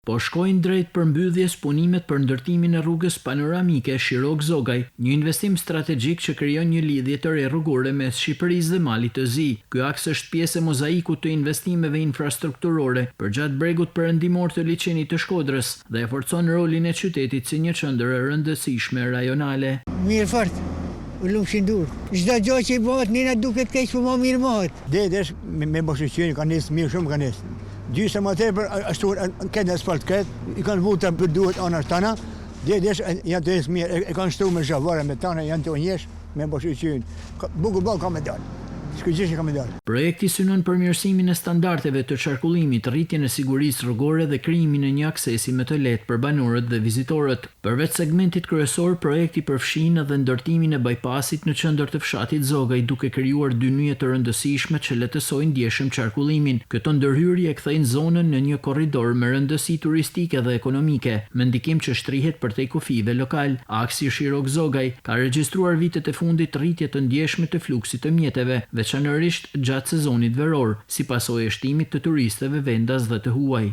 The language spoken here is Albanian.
Po shkojnë drejt përmbylljes punimet për ndërtimin e rrugës panoramike Shirokë-Zogaj, një investim strategjik që krijon një lidhje të re rrugore mes Shqipërisë dhe Malit të Zi. Ky aks është pjesë e mozaikut të investimeve infrastrukturore përgjatë bregut perëndimor të Liqenit të Shkodrës dhe e forcon rolin e qytetit si një qendër e rëndësishme rajonale. Mirë fort, u lumshin durt. Çdo gjë që i bëhet ne na duket keq po ma mirë bëhet. Deri tash me bo shyqyr ka nis mirë shumë ka nis. Gjysa ma tepër ashtu krejt në asfalt krejt, i kanë vu të për duhet anash tana, deri tash janë tu ec mirë, e kanë shtu me zhavore me tana, janë tu njesh me bo shyqyr. Bukur boll ka me dalë. Shkëlqyeshëm ka me dalë. Projekti synon përmirësimin e standardeve të qarkullimit, rritjen e sigurisë rrugore dhe krijimin e një aksesi më të lehtë për banorët dhe vizitorët. Përveç segmentit kryesor, projekti përfshin edhe ndërtimin e bypassit në qendër të fshatit Zogaj, duke krijuar dy nyje të rëndësishme që lehtësojnë ndjeshëm qarkullimin. Këto ndërhyrje e kthejnë zonën në një korridor me rëndësi turistike dhe ekonomike, me ndikim që shtrihet përtej kufijve lokalë. Aksi Shirokë-Zogaj ka regjistruar vitet e fundit rritje të ndjeshme të fluksit të mjeteve, veçanërisht gjatë sezonit veror, si pasojë e shtimit të turistëve vendas dhe të huaj.